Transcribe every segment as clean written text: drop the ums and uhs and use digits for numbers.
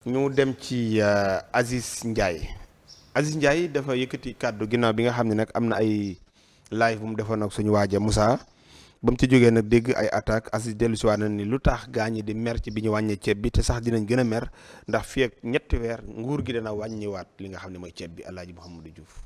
ñu dem ci Aziz Ndiaye. Aziz Ndiaye dafa yëkkati kàddu ginnaaw bi nga xam ne nag am na ay live bu mu defoon ak suñu waaja Moussa ba mu ci jógee nag dégg ay attaque Aziz dellu si waat na ni lu tax gaañi di mer ci bi ñu wàññee ceeb bi te sax dinañ gën a mer ndax fii ak ñetti weer nguur gi dana wàññiwaat li nga xam ne mooy ceeb bi Alaaji Mouhamadou Diouf.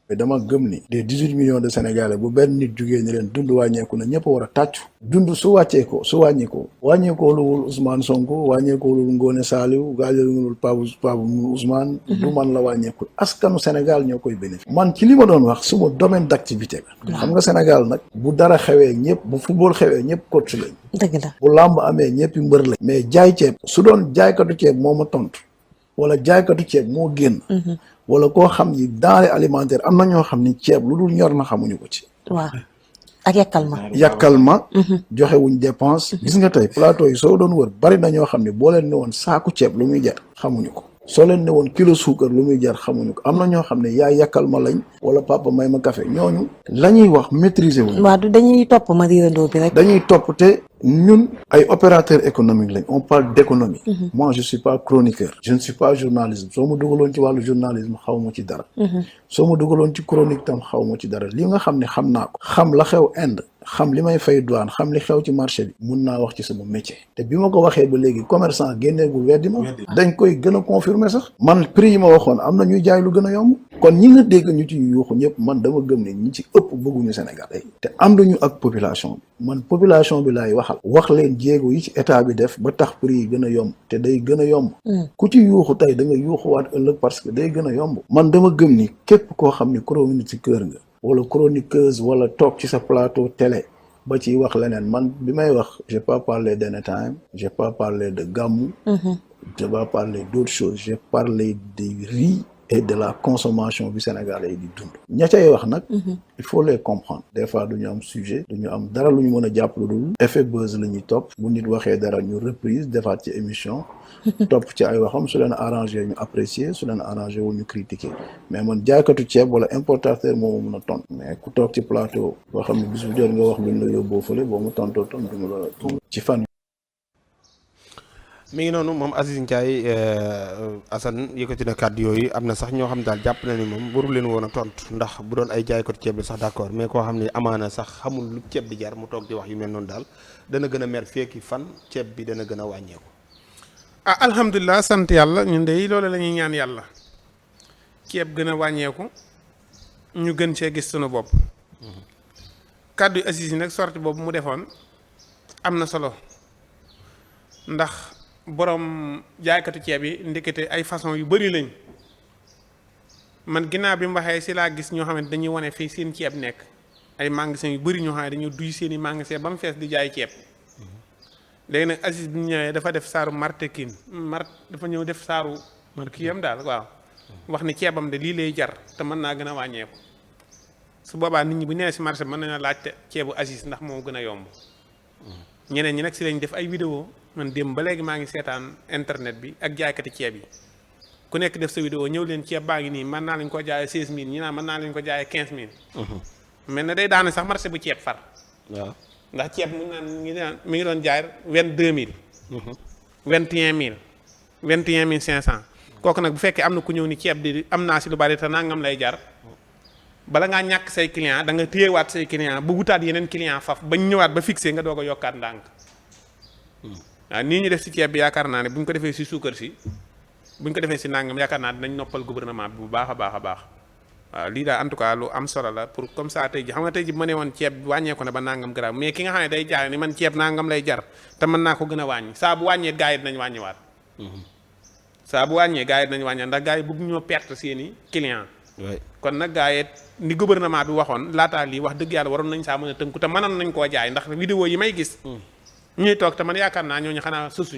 dama gëm ni des 18 millions de sénégalais bu benn nit jugee ni leen dund wàññeeku na ñëpp war a tàccu dund su wàcceekoo su wàññeekoo luwul Ousmane Sonko wàññeekoo luwul Ngone Saliou gaajalul Pape Ousmane du man la wàññeekul askanu Sénégal ñoo koy bénéfice man ci li ma doon wax suma domaine d'activité la xam nga Sénégal nag bu dara xewee ñëpp bu football xewee ñëpp coach lañ dëgg la bu làmb amee ñëpp mbër lañ mais jaay ceeb su doon jaaykatu ceeb moo ma tontu wala jaaykatu ceeb moo génn wala koo xam ni denrée alimentaire am na ñoo xam ni ceeb lu dul ñor na xamuñu ko ci. waaw ak yàkkal ma. joxe wuñ dépense. gis nga tey plateau yi soo doon wër bari na ñoo xam ne boo leen ne woon saaku ceeb lu muy jar xamuñu ko. soo leen ne woon kilo suukar lu muy jar xamuñu ko am na ñoo xam ne yaay yàkkal ma lañ. wala papa may ma café ñooñu. la ñuy wax maîtriser wuñ. waaw du dañuy topp ma riirandoo bi rek. dañuy topp te ñun ay opérateurs économiques lañ on parle d'économie. moi je suis pas chroniqueur. je ne suis pas journaliste soo ma dugaloon ci wàllu journalisme xaw ma ci dara. soo ma dugaloon ci chronique tam xaw ma ci dara li nga xam ne xam naa ko. xam la xew Inde xam li may fay douane xam li xew ci marché bi. mun naa wax ci sama métier. te bi ma ko waxee ba léegi commerçant génneegul weddi ma. dañ koy gën a confirmer sax. man prix yi ma waxoon am na ñuy jaay lu gën a yomb. kon ñi nga dégg ñu ci yuuxu ñëpp man dama gëm ne ñi ci ëpp bëgguñu Sénégal te ànduñu ak population bi man population bi laay waxal wax leen jéego yi ci état bi def ba tax prix yi gën a yomb te day gën a yomb ku ci yuuxu tey da nga yuuxuwaat ëllëg parce que day gën a yomb man dama gëm ni képp koo xam ni chroniqueur nga wala chroniqueuse wala toog ci sa plateau télé ba ciy wax leneen man bi may wax j'ai pas parlé d'Anytime j'ai pas parlé de Gamou j'ai pas parlé d'autres choses j'ai parlé de riz et de la consommation bi Sénégalais yi di dund ña cay wax nag il faut les comprendre des fois du ñu am sujet du ñu am dara lu ñu mën a jàpp lu dul effet buzz la ñuy topp bu nit waxee dara ñu reprise defaat ci émission topp ci ay waxam su leen arrangé ñu apprécier su leen arrangé wu ñu critiquer mais man jaaykatu ceeb wala importateur moo ma mën a tontu mais ku toog ci plateau boo xam ne bis bu jot nga wax luñ la yóbboo fële boo mu tontoo ton du mu la ci fan mi ngi noonu moom Aziz Ndiaye Assane yëkkati na kàddu yooyu am na sax ñoo xam daal jàpp na ni moom waru leen woon a tontu ndax bu doon ay jaaykatu ceeb la sax d'accord mais koo xam ne amaana sax xamul lu ceeb bi jar mu toog di wax yu mel noonu daal dana gën a mer fekki fan ceeb bi dana gën a wàññeeku. ah alhamdulilah sant yàlla ñun de loolu la ñuy ñaan yàlla ceeb gën a wàññeeku ñu gën cee gis sunu bopp. kàddu yu Aziz yi nag sorti boobu mu defoon am na solo ndax. borom jaaykatu ceeb yi ndekete ay façon yu bari lañ man ginnaaw bi mu waxee si laa gis ñoo xamante dañuy wane fii seen ceeb nekk ay magasin yu bari ñoo xam ne dañoo duy seen i magasin ba mu fees di jaay ceeb léegi nag Aziz bi ñu ñëwee dafa def saaru martekin dafa ñëw def saaru kiyam daal waaw wax ni ceebam de lii lay jar te mën naa gën a wàññeeku su boobaa nit ñi bu ñëwee si marché bi mën nañoo laajte ceebu Aziz ndax moo gën a yomb ñeneen ñi nag si lañ def ay vidéo man démb ba léegi maa ngi seetaan internet bi ak jaaykati ceeb yi ku nekk def sa vidéo ñëw leen ceeb baa ngi nii mën naa lañ ko jaayee 16000 ñi naan mën naa lañ ko jaayee 15000. mel na day daane sax marché bu ceeb far. waaw ndax ceeb mu naan mi ngi doon jaay 22000. 21000. 21500. kooku nag bu fekkee am na ku ñëw ni ceeb di am naa si lu bari te nangam lay jar bala ngaa ñàkk say client da nga téyewaat say client ba wutaat yeneen client faf bañ ñëwaat ba fixé nga doog a yokkaat ndànk. waaw nii ñu def si ceeb bi yaakaar naa ne bu ñu ko defee si suukar si bu ñu ko defee si nangam yaakaar naa dinañ noppal gouvernement bi bu baax a baax a baax waaw lii daal en tout cas lu am solo la pour comme ça tey ji xam nga tey ji bu ma nee woon ceeb bi wàññeeku na ba nangam grave mais ki nga xam ne day jaay ni man ceeb nangam lay jar te mën naa ko gën a wàññi saa bu wàññee gars yi dinañ wàññiwaat. saa bu wàññee gars yi dinañ wàññiwaat ndax gars yi bëgg ñoo perte seeni client kon nag gars yi ni gouvernement bi waxoon laataa lii wax dëgg yàlla waroon nañ saa mën a tënku te mënoon nañ koo jaay ndax vidéo yi may gis ñuy toog te man yaakaar naa ñooñu xanaa sos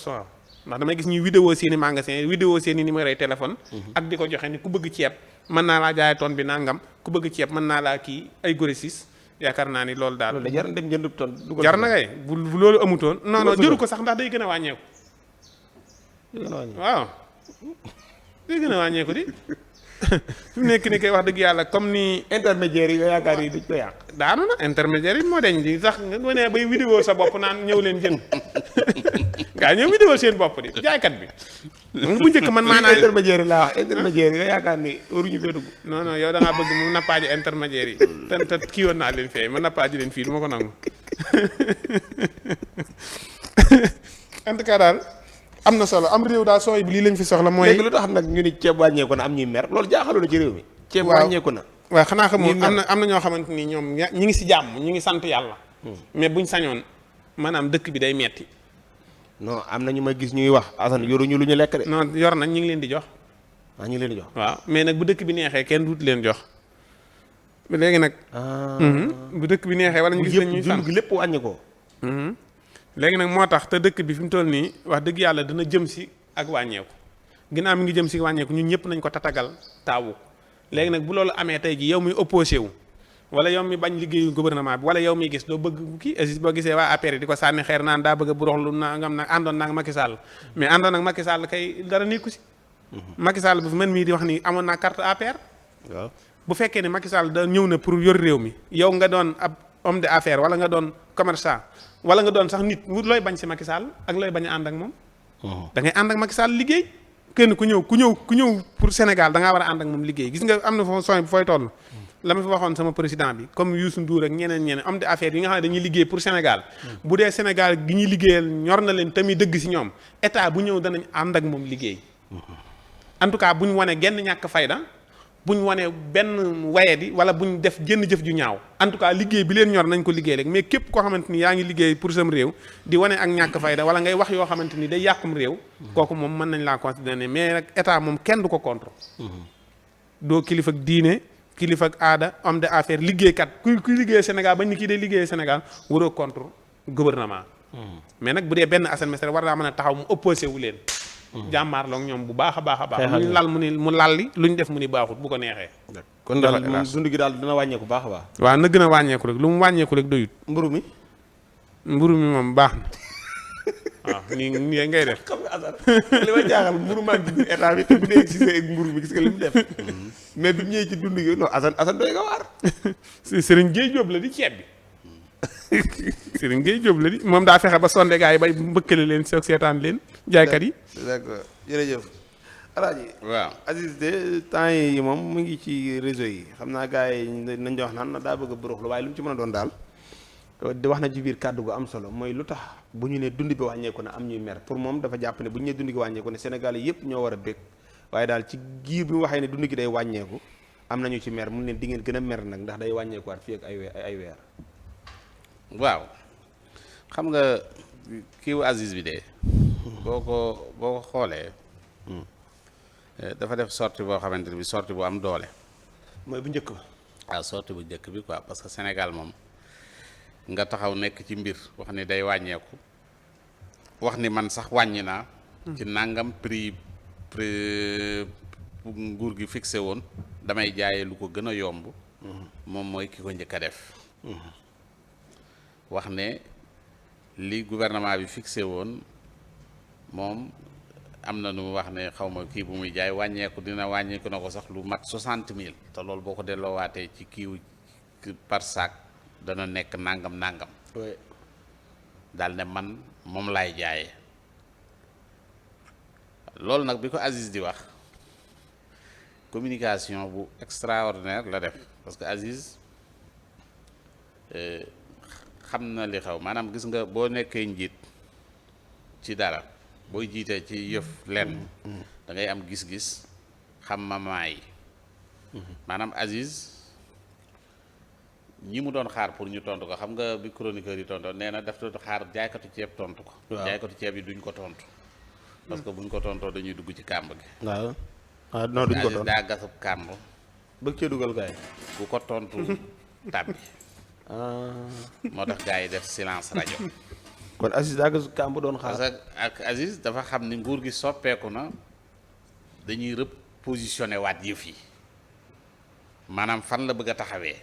waaw ndax damay gis ñuy vidéo seeni magasin vidéo seeni numéro yi téléphone ak di ko joxe ni ku bëgg ceeb mën naa laa jaay tonne bi nangam ku bëgg ceeb mën naa laa kii ay grossistes yaakaar naa ni loolu daal jar dem jënd tonne jar na kay bu loolu amutoon non non jëru ko sax ndax day gën a wàññeeku waaw day gën a wàññeeku di fi mu nekk ni koy wax dëgg yàlla comme ni intermédiaire yi nga yaakaar yi duñ ko yàq. daanu na intermédiaire yi moo deñ di sax nga ne bay vidéo sa bopp naan ñëw leen jënd gaa ñëw vidéo seen bopp di jaaykat bi bu njëkk man maanaam intermédiaire yi laa wax intermédiaire yi nga yaakaar ni waruñu fee dugg. non yow da ngaa bëgg mu nappaaji intermédiaire yi te kii woon naa leen fee ma nappaaji leen fii du ma ko nangu en tout cas daal am na solo am réew daal sooy bi lii lañ fi soxla mooy. léegi lu tax nag ñu ni ceeb wàññeeku na am ñuy mer loolu jaaxaloo na ci réew mi. ceeb wàññeeku na. waaw xanaa xamoo am na ñoo xamante ni ñoom ñi ngi si jàmm ñi ngi sant yàlla. mais buñ sañoon maanaam dëkk bi day metti. non am na ñu ma gis ñuy wax Assane yoruñu lu ñu lekk de. non yor nañ ñu ngi leen di jox. ñu ngi leen di jox. waaw mais nag bu dëkk bi neexee kenn duut leen jox. léegi nag. bu dëkk bi neexee wala ñu gis nañ ñuy sant gi lépp wàññi ko. léegi nag moo tax te dëkk bi fi mu toll nii wax dëgg yàlla dana jëm si ak wàññeeku ginnaaw mi ngi jëm si wàññeeku ñun ñëpp nañ ko tatagal taawu léegi nag bu loolu amee tey ji yow mi opposé wu wala yow mi bañ liggéeyu gouvernement bi wala yow mi gis doo bëgg kii Aziz boo gisee waa APR di ko sànni xeer naan daa bëgg a buroxlu nangam nag àndoon naag Macky Sall mais àndoon ak Macky Sall kay dara nekku si Macky Sall bu fi man mii di wax ni amoon naa carte APR waaw bu fekkee ne Macky Sall da ñëw na pour yor réew mi yow nga doon ab homme d'affaires wala nga doon commerçant wala nga doon sax nit looy bañ si Macky Sall ak looy bañ a ànd ak moom. da ngay ànd ak Macky Sall liggéey. kenn ku ñëw pour Sénégal da ngaa war a ànd ak moom liggéey gis nga am na foo sooy bu fooy toll. la ma fi waxoon sama président bi comme Youssou Ndour ak ñeneen homme d'affaires yi nga xam ne dañuy liggéey pour Sénégal. bu dee Sénégal gi ñuy liggéeyal ñor na leen tamit dëgg si ñoom état bu ñëw danañ ànd ak moom liggéey. en tout cas bu ñu wane genn ñàkk fayda. bu ñu wanee benn waye di wala bu ñu def jënn jëf ju ñaaw en tout cas liggéey bi leen ñor nañ ko liggéey rek mais képp koo xamante ni yaa ngi liggéey pour sam réew di wane ak ñàkk fayda wala ngay wax yoo xamante ni day yàqum réew kooku moom mën nañ laa considérer mais nag état moom kenn du ko contre doo kilifa ak diine kilifa ak aada homme d'affaires liggéeykat kuy liggéey Sénégal bañ ni kii day liggéey Sénégal waroo contre gouvernement mais nag bu dee benn Assane Mesere war naa mën a taxaw mu opposé wu leen jàmmaarloo ak ñoom bu baax a baax a baax luñ lal mu lalli luñ def mu ni baaxut bu ko neexee kon daal moom dund gi daal dina wàññeeku baax a baax waaw na gën a wàññeeku rek lu mu wàññeeku rek doyut mburu mi moom baax na waaw nii ngay def xam nga Assane li ma jaaxal mburu maa ngi biir état bi te bu dee existé ak mburu mi gis nga li mu def mais bi mu ñëwee ci dund gi non Assane doy nga waar Serigne Gueye Diop la di ceeb bi Serigne Gueye Diop la di moom daa fexe ba sonde gars yi bay mbëkkale leen soog seetaan leen jaaykat yi d'accord jërëjëf Alaaji waaw Aziz de temps yi moom mu ngi ci réseau yi xam naa gars yi nañ wax naan daa bëgg a buruxlu waaye lu mu ci mën a doon daal di wax na ci biir kàddu gu am solo mooy lu tax bu ñu ne dund bi wàññeeku na am ñuy mer pour moom dafa jàpp ne bu ñu ne dund gi wàññeeku ne Sénégal yëpp ñoo war a bég waaye daal ci giir bi mu waxee ne dund gi day wàññeeku am nañu ci mer mun leen di ngeen gën a mer nag ndax day wàññeekuwaat fii ak ay weer waaw xam nga kiiwu Aziz bi de boo ko xoolee dafa def sortie boo xamante ne bi sortie bu am doole mooy bu njëkk ba waaw sortie bu njëkk bi quoi parce que Sénégal moom nga taxaw nekk ci mbir wax ni day wàññeeku wax ni man sax wàññi naa ci nangam prix nguur gi fixé woon damay jaayee lu ko gën a yomb moom mooy ki ko njëkk a def wax ne li gouvernement bi fixé woon moom am na nu mu wax ne xaw ma kii bu muy jaay wàññeeku dina wàññeeku na ko sax lu mat 60 000 te loolu boo ko delloowaatee ci kiiw par sac dana nekk nangam daal ne man moom laay jaayee loolu nag bi ko Aziz di wax communication bu extraordinaire la def parce que Aziz xam na li xaw maanaam gis nga boo nekkee njiit ci dara booy jiitee ci yëf lenn da ngay am gis-gis xam mamaa yi maanaam Aziz ñi mu doon xaar pour ñu tontu ko xam nga bi chroniqueur yi tontu nee na daf doon xaar jaaykatu ceeb tontu ko jaaykatu ceeb yi duñ ko tontu parce que buñ ko tontoo dañuy dugg ci kàmb gi waaw non duñ ko Aziz tontu daa gasub kàmb bëgg cee dugal gaay bu ko tontu tàbbi moo tax gars yi def silence rajo kon Aziz daa gis kàmb doon xaar parce que ak Aziz dafa xam ni nguur gi soppeeku na dañuy repositionné waat yëf yi maanaam fan la bëgg a taxawee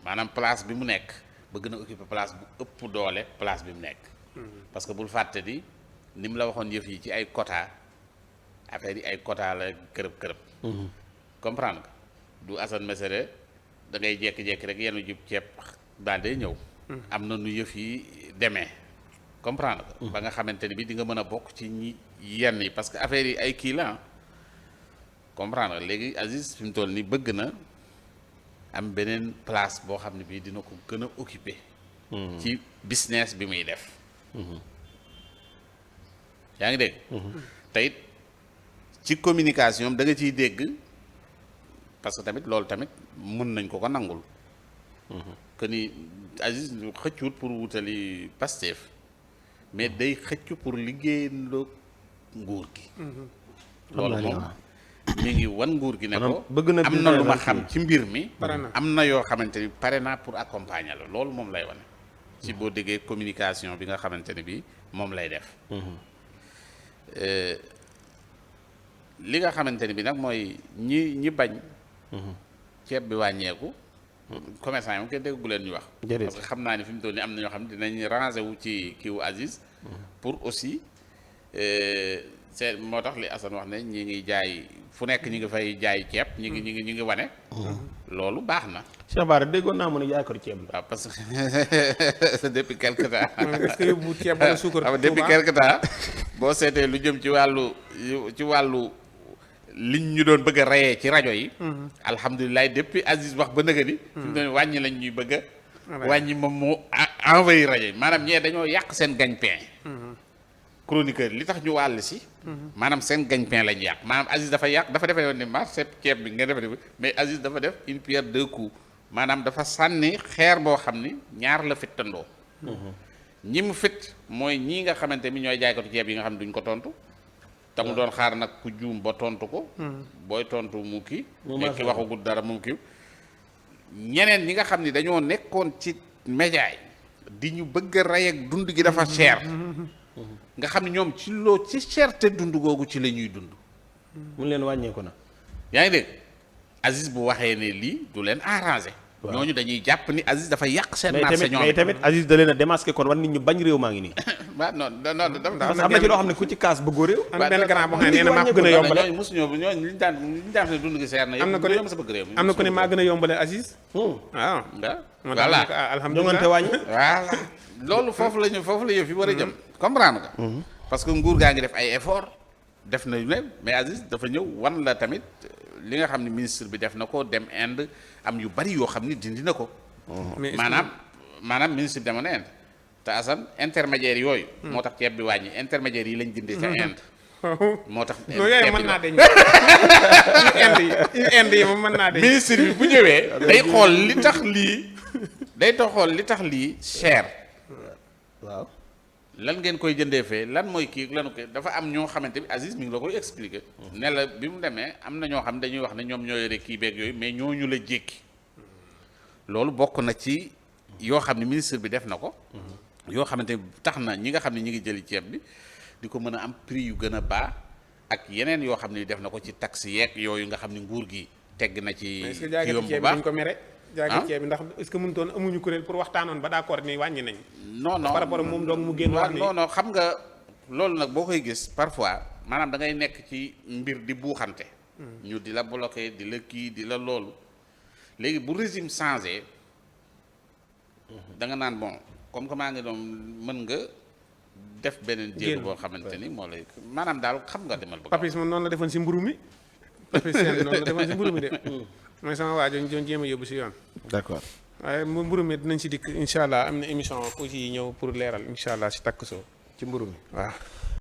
maanaam place bi mu nekk bëgg na occuper place bu ëpp doole place bi mu nekk parce que bul fàtte di ni mu la waxoon yëf yi ci ay quota affaire yi ay quota la kërëb comprendre nga du Assane Mesere da ngay jékki-jékki rek yenu jub ceeb daal day ñëw. am na nu yëf yi demee comprendre nga. ba nga xamante ni bi di nga mën a bokk ci ñi yenn yi parce que affaire yi ay kii la comprendre nga léegi Aziz fi mu toll nii bëgg na am beneen place boo xam ne bii dina ko gën a occuper. ci business bi muy def. yaa ngi dégg. te it ci communication da nga ciy dégg parce que tamit loolu tamit mën nañ ko nangul. que ni Aziz xëccut pour wutali Pastef mais day xëcc pour liggéeyandoo nguur gi. loolu moom mi ngi wan nguur gi ne ko am na lu ma xam ci mbir mi. am na yoo xamante ni pare naa pour accompagner la loolu moom lay wane. ci boo déggee communication bi nga xamante ne bi moom lay def. li nga xamante ni bi nag mooy ñi bañ. ceeb bi wàññeeku. commerçant yi moom kenn déggu leen ñu wax. parce que xam naa ni fi mu toll nii am na ñoo xam ne dinañ ranger wu ci kiiwu Aziz. pour aussi c'est moo tax li Assane wax ne ñi ngi jaay fu nekk ñi ngi fay jaay ceeb ñi ngi wane. loolu baax na. Cheikh Bara déggoon naa mu ne jaay ko ceeb la. waaw parce que depuis quelque temps. est-ce que yóbbu ceeb wala suukar depuis quelque temps boo seetee lu jëm ci wàllu liñ ñu doon bëgg a reyee ci rajo yi. alhamdulilah depuis Aziz wax ba nëgë ni. fi mu doon wàññi lañ ñuy bëgg a. wàññi moom moo envoyé rajo yi maanaam ñee dañoo yàq seen gagne-pain. chroniqueur li tax ñu wàll si. maanaam seen gagne-pain lañ yàq maanaam Aziz dafa defee woon ne marché ceeb bi nga defee mais Aziz dafa def une pierre deux coups maanaam dafa sànni xeer boo xam ni ñaar la fittandoo. ñi mu fit mooy ñii nga xamante ni ñooy jaaykatu ceeb yi nga xam ne duñ ko tontu. te mu doon xaar nag ku juum ba tontu ko. booy tontu mu kii. mais ki waxagul dara mu kii. ñeneen ñi nga xam ni dañoo nekkoon ci média yi di ñu bëgg a rey ak dund gi dafa cher. nga xam ne ñoom ci cherté dund googu ci la ñuy dund. mun leen wàññeeku na. yaa ngi dégg Aziz bu waxee ne lii du leen arrangé. ñooñu dañuy jàpp ni Aziz dafa yàq seen marché ñoom mais tamit Aziz da leen a démasqué kon wan nit ñu bañ réew maa ngi nii. waaw non parce que am na ci loo xam ne ku ci kaas bëggoo réew. am benn grand boo xam ne nee na maa ko gën a yombale. ñooñu mosu ñooñu liñ daan ne dund gi seer na am na ko ne sa bëgg réew am na ko ne maa gën a yombale Aziz. waaw. voilà alhamdulilah jongante wàññi. voilà loolu foofu la yëf yi war a jëm comprendre nga. parce que nguur gaa ngi def ay effort def na ne mais Aziz dafa ñëw wan la tamit li nga xam ne ministre bi def na ko dem Inde am yu bari yoo xam ni dindi na ko. maanaam ministre bi demoon na Inde te Assane intermédiaire yooyu. moo tax ceeb bi wàññi intermédiaire yi lañ dindee ca Inde. moo tax non yooyu mën naa deñ Inde yi moom mën naa deñ ministre bi bu ñëwee day xool li tax lii cher. waaw. lan ngeen koy jëndee fee lan mooy kii lanu ko dafa am ñoo xamante bi Aziz mi ngi la koy expliquer. ne la bi mu demee am na ñoo xam dañuy wax ne ñoom ñoo yore kii beeg yooyu mais ñooñu la jékki. loolu bokk na ci yoo xam ne ministre bi def na ko. yoo xamante ni tax na ñi nga xam ne ñi ngi jëli ceeb bi di ko mën a am prix yu gën a baax ak yeneen yoo xam ne def na ko ci taxe yeeg yooyu nga xam ne nguur gi tegg na ci. kiyom bu baax ko mere. jaagir ceeb bi ndax est-ce que mënutoon amuñu kuréel pour waxtaanoon ba d'accord ni wàññi nañ. non par rapport ak moom donc mu génn wax ni non xam nga loolu nag boo koy gis parfois maanaam da ngay nekk ci mbir di buuxante. ñu di la bloqué di la kii di la loolu léegi bu régime changé da nga naan bon comme que maa ngi doon mën nga def beneen jéego boo xamante ni moo lay maanaam daal xam nga demal bëgg. Papis moom noonu la defoon si mburu mi Papis seen noonu la defoon si mburu mi de. mooy sama waa jooju doon jéem a yóbbu si yoon. d'accord. waaye mburu mi dinañ si dikk incha allah am na émission ku ci ñëw pour leeral incha allah si takk soo ci mburu mi waaw.